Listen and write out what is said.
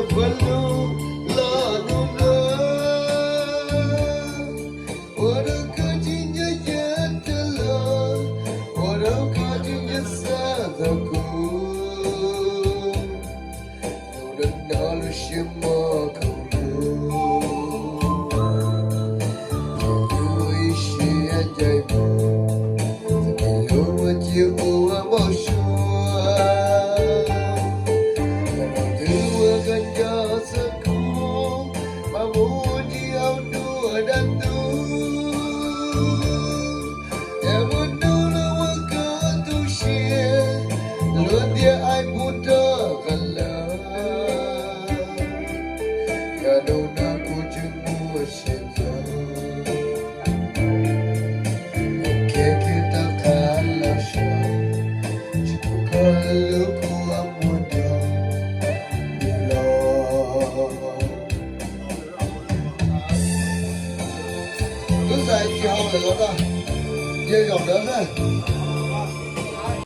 Ua lub los nug nua, ua rau koj tsis nyob yav tag los, ua rau koj tsis nyob xav txog kuv. Nug rau no lub siab mos khaum lug, thaum twg ua ib siab ncaim mus, txawm tsis hlub ua cia ua npau suav. Thaum twg ua koj nco txog kuv, mas mus ua ntsej hauv dua dab ntub. Cas muaj hnub los ua koj tu siab, luag tias ai puv rog qab lawm. Yog hnub no kuv tseem muaj sia txog, mus khiav kiag rov qab los saib, tsis pub koj lub kua muag nrog los. Lub ntxhais tsis hau lawm los na, yog zaum ntawd na.